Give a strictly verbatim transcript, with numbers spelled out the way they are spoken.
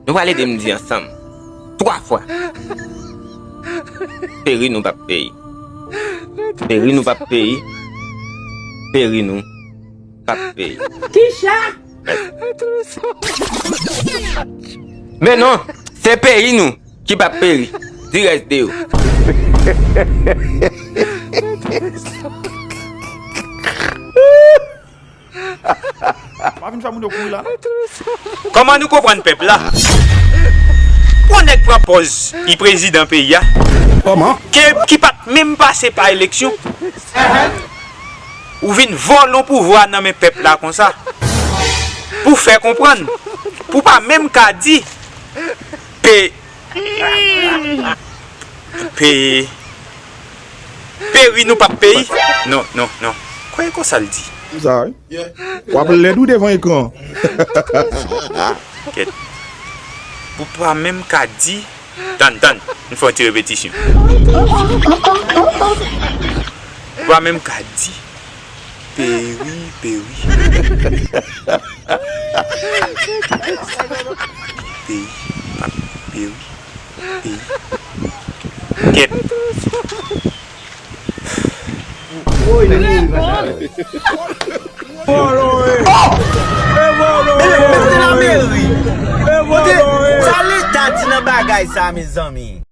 Nou pral ede m di ansanm. Twa fwa. Peri nou p ap peri. Peri nou p ap peri. Peri nou p ap peri. Kisa? Men non, se peyi nou ki p ap peri. Di rès de yo. Pa vin fè moun yo kouri la, non. Kòman nou konprann pèp la? Yon nèg pran pòz li prezidan peyi a. Kòman? Ke, ki pa t menm pase pa eleksyon. Ou vin vòlè yon pouvwa nan men pèp la konsa. Pou fè konprann. Pou pa menm ka di pe, pe, peri nou p ap peri. Non, non, non. Kwè konsa l di. Sa, wi. W ap lèd wi devan ekran. Kèt. Ou pa menm ka di. Tann, tann. Nou fè yon ti repetisyon. Ou pa menm ka di. Peri, peri. Peri. Peri. Peri. Kèt. Mete lameri. Kote sa leta di nan bagay sa, mezanmi?